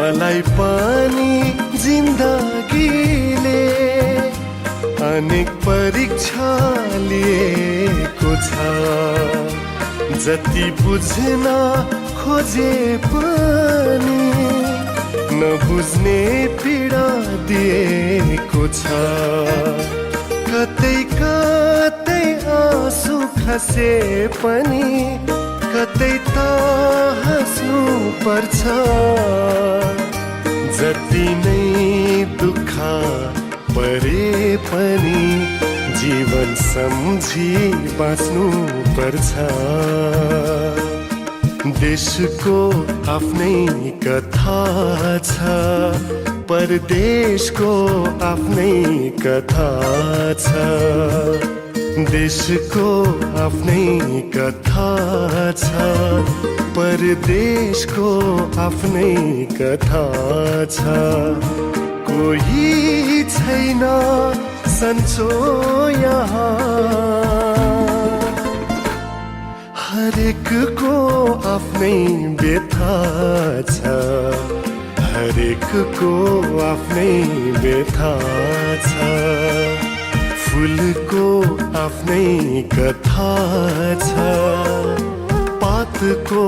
मलाई पनि जिन्दगीले अनेक परीक्षा लिएको छ। जति बुझ्न खोजे पनि नबुझ्ने पीडा दिएको छ। कतै कतै आँसु खसे पनि कतै त हाँस्नु पर्छ। जति नै दुःख परे पनि जीवन सम्झी बाँच्नु पर्छ। देशको आफ्नै कथा छ, परदेशको आफ्नै कथा छ। देशको आफ्नै कथा छ, परदेशको आफ्नै कथा छ। कोही छैन सन्चो यहाँ, हरेकको आफ्नै व्यथा छ। हरेकको आफ्नै व्यथा छ। फुलको आफ्नै कथा छ, पातको